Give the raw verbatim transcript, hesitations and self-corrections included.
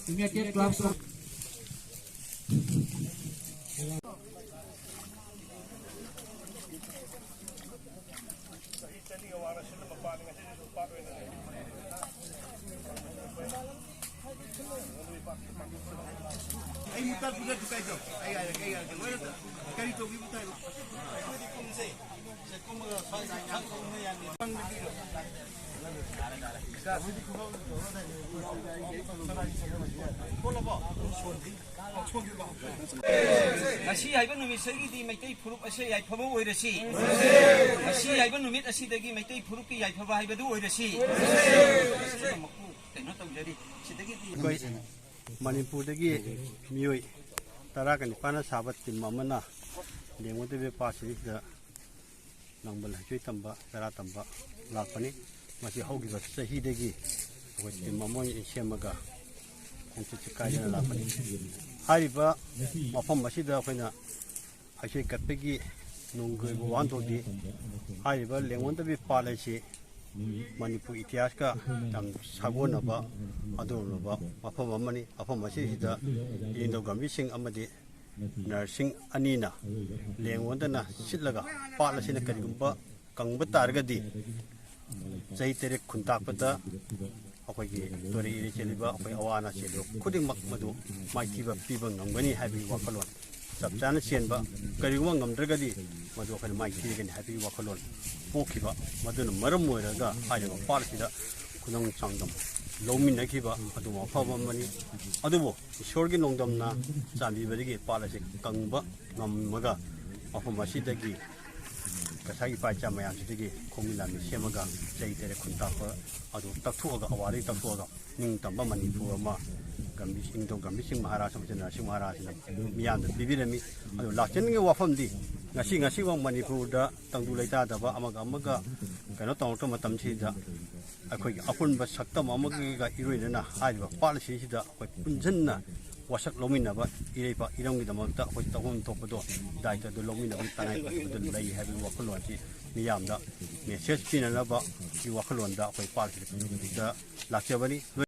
United Clubs of ꯑꯩ ꯃꯨꯛꯇꯥ ꯄꯨꯔꯛꯀꯦ ꯀꯩꯗꯧ? ꯑꯩ ꯍꯥꯏꯔꯒꯦ, ꯑꯩ ꯍꯥꯏꯔꯒꯦ꯫ ꯂꯣꯏꯅ ꯀꯔꯤ ꯇꯧꯕꯤꯕ ꯇꯥꯏꯅꯣ? ꯑꯩꯈꯣꯏꯗꯤ ꯀꯨꯝꯁꯦ꯫ ꯁꯦ, ꯀꯨꯝꯃꯒ ꯁ꯭ꯋꯥꯏꯗ ꯏꯟꯖꯥꯡ ꯊꯣꯡꯕ ꯌꯥꯅꯤ꯫ ꯉꯁꯤ ꯍꯥꯏꯕ ꯅꯨꯃꯤꯠꯁꯤꯒꯤꯗꯤ ꯃꯩꯇꯩ ꯐꯨꯔꯨꯞ ꯑꯁꯦ ꯌꯥꯏꯐꯕ ꯑꯣꯏꯔꯁꯤ꯫ ꯉꯁꯤ ꯍꯥꯏꯕ ꯅꯨꯃꯤꯠ ꯑꯁꯤꯗꯒꯤ ꯃꯩꯇꯩ ꯐꯨꯔꯨꯞꯀꯤ ꯌꯥꯏꯐꯕ ꯍꯥꯏꯕꯗꯨ ꯑꯣꯏꯔꯁꯤ꯫ ꯄꯨꯝꯅꯃꯛꯄꯨ ꯀꯩꯅꯣ ꯇꯧꯖꯔꯤ꯫ ꯁꯤꯗꯒꯤꯗꯤ ꯑꯩꯈꯣꯏ ꯃꯅꯤꯄꯨꯔꯗꯒꯤ ꯃꯤꯑꯣꯏ ꯇꯔꯥꯒ ꯅꯤꯄꯥꯟꯅ ꯁꯥꯕ ꯇꯤꯝ ꯑꯃꯅ ꯂꯦꯡꯉꯣꯟꯗꯕꯤ ꯄꯥꯠꯁꯤꯗ ꯂꯥꯡꯕꯜ ꯍꯩꯖꯣꯏ ꯇꯝꯕ, ꯆꯔꯥ ꯇꯝꯕ ꯂꯥꯛꯄꯅꯤ꯫ ꯃꯁꯤ ꯍꯧꯈꯤꯕ ꯆꯍꯤꯗꯒꯤ ꯑꯩꯈꯣꯏ ꯇꯤꯝ ꯑꯃ ꯑꯣꯏꯅ ꯁꯦꯝꯃꯒ ꯈꯣꯡꯆꯠꯁꯤ ꯀꯥꯏꯗꯅ ꯂꯥꯛꯄꯅꯤ꯫ ꯍꯥꯏꯔꯤꯕ ꯃꯐꯝ ꯑꯁꯤꯗ ꯑꯩꯈꯣꯏꯅ ꯍꯩꯁꯣꯏ ꯀꯠꯄꯒꯤ ꯅꯨꯡꯒꯤ ꯑꯣꯏꯕ ꯋꯥꯍꯟꯊꯣꯛꯇꯤ ꯍꯥꯏꯔꯤꯕ ꯂꯦꯡꯉꯣꯟꯗꯕꯤ ꯄꯥꯠ ꯑꯁꯤ ꯃꯅꯤꯄꯨꯔ ꯏꯇꯤꯍꯥꯁꯀ ꯌꯥꯝ ꯁꯥꯒꯣꯟꯅꯕ ꯑꯗꯨꯒꯨꯝꯂꯕ ꯃꯐꯝ ꯑꯃꯅꯤ꯫ ꯃꯐꯝ ꯑꯁꯤꯁꯤꯗ ꯏꯔꯦꯟꯗꯧ ꯒꯝꯚꯤꯔ ꯁꯤꯡ ꯑꯃꯗꯤ ꯅꯔꯁꯤꯡ ꯑꯅꯤꯅ ꯂꯦꯡꯉꯣꯟꯗꯅ ꯁꯤꯠꯂꯒ ꯄꯥꯠ ꯑꯁꯤꯅ ꯀꯔꯤꯒꯨꯝꯕ ꯀꯪꯕ ꯇꯥꯔꯒꯗꯤ ꯆꯍꯤ ꯇꯔꯦꯠ ꯈꯨꯟꯇꯥꯛꯄꯗ ꯑꯩꯈꯣꯏꯒꯤ ꯇꯨꯔꯦꯜꯗ ꯆꯦꯜꯂꯤꯕ ꯑꯩꯈꯣꯏ ꯑꯋꯥ ꯑꯅꯥ ꯆꯦꯜꯂꯤꯕ ꯈꯨꯗꯤꯡꯃꯛ ꯃꯗꯨ ꯃꯥꯏꯊꯤꯕ ꯄꯤꯕ ꯉꯝꯒꯅꯤ ꯍꯥꯏꯕꯒꯤ ꯋꯥꯈꯜꯂꯣꯟ, ꯆꯞ ꯆꯥꯅ ꯆꯦꯟꯕ, ꯀꯔꯤꯒꯨꯝꯕ ꯉꯝꯗ꯭ꯔꯒꯗꯤ ꯃꯗꯨ ꯑꯩꯈꯣꯏꯅ ꯃꯥꯏꯊꯤꯔꯒꯅꯤ ꯍꯥꯏꯕꯒꯤ ꯋꯥꯈꯜꯂꯣꯟ ꯄꯣꯛꯈꯤꯕ꯫ ꯃꯗꯨꯅ ꯃꯔꯝ ꯑꯣꯏꯔꯒ ꯍꯥꯏꯔꯤꯕ ꯄꯥꯠ ꯑꯁꯤꯗ ꯈꯨꯗꯣꯡ ꯆꯥꯡꯗꯝ ꯂꯧꯃꯤꯟꯅꯈꯤꯕ ꯑꯗꯨ ꯃꯐꯝ ꯑꯃꯅꯤ꯫ ꯑꯗꯨꯕꯨ ꯏꯁꯣꯔꯒꯤ ꯅꯣꯡꯗꯝꯅ ꯆꯥꯟꯕꯤꯕꯗꯒꯤ ꯄꯥꯠ ꯑꯁꯤ ꯀꯪꯕ ꯉꯝꯃꯒ ꯃꯐꯝ ꯑꯁꯤꯗꯒꯤ ꯉꯁꯥꯏꯒꯤ ꯏꯄꯥ ꯏꯆꯥ ꯃꯌꯥꯝꯁꯤꯗꯒꯤ ꯈꯣꯡꯃꯤ ꯂꯥꯟꯃꯤ ꯁꯦꯝꯃꯒ ꯆꯍꯤ ꯇꯔꯦꯠ ꯈꯨꯟ ꯇꯥꯛꯄ ꯑꯗꯨ ꯇꯛꯊꯣꯛꯑꯒ, ꯑꯋꯥꯗꯒꯤ ꯇꯛꯊꯣꯛꯑꯒ ꯅꯤꯡꯇꯝꯕ ꯃꯅꯤꯄꯨꯔ ꯑꯃ ꯒꯝꯚꯤꯔ, ꯏꯔꯦꯟꯗꯧ ꯒꯝꯚꯤꯔ ꯁꯤꯡ ꯃꯍꯥꯔꯥꯖ ꯑꯃꯁꯨꯡ ꯅꯔꯁꯤꯡ ꯃꯍꯥꯔꯥꯖꯅ ꯃꯤꯌꯥꯝꯗ ꯄꯤꯕꯤꯔꯝꯃꯤ꯫ ꯑꯗꯨ ꯂꯥꯛꯆꯅꯤꯡꯉꯤꯕ ꯋꯥꯐꯝꯗꯤ ꯉꯁꯤ, ꯉꯁꯤꯐꯥꯎ ꯃꯅꯤꯄꯨꯔꯗ ꯇꯪꯗꯨ ꯂꯩꯇꯥꯗꯕ, ꯑꯃꯒ ꯑꯃꯒ ꯀꯩꯅꯣ ꯇꯧꯔꯛꯇꯕ ꯃꯇꯝꯁꯤꯗ ꯑꯩꯈꯣꯏꯒꯤ ꯑꯄꯨꯟꯕ ꯁꯛꯇꯝ ꯑꯃꯒ ꯏꯔꯣꯏꯅꯅ ꯍꯥꯏꯔꯤꯕ ꯄꯥꯠ ꯑꯁꯤꯁꯤꯗ ꯑꯩꯈꯣꯏ ꯄꯨꯟꯁꯤꯟꯅ ꯋꯥꯁꯛ ꯂꯧꯃꯤꯟꯅꯕ, ꯏꯔꯩꯄꯥꯛ ꯏꯔꯝꯒꯤꯗꯃꯛꯇ ꯑꯩꯈꯣꯏ ꯇꯧꯐꯝ ꯊꯣꯛꯄꯗꯣ ꯗꯥꯏꯇꯗꯨ ꯂꯧꯃꯤꯟꯅꯕꯒꯤ ꯇꯉꯥꯏ ꯐꯗꯕꯗꯨ ꯂꯩ ꯍꯥꯏꯕꯒꯤ ꯋꯥꯈꯜꯂꯣꯟꯁꯤ ꯃꯤꯌꯥꯝꯗ ꯃꯦꯁꯦꯖ ꯄꯤꯅꯅꯕꯒꯤ ꯋꯥꯈꯜꯂꯣꯟꯗ ꯑꯩꯈꯣꯏ ꯄꯥꯛ ꯂꯥꯛꯆꯕꯅꯤ꯫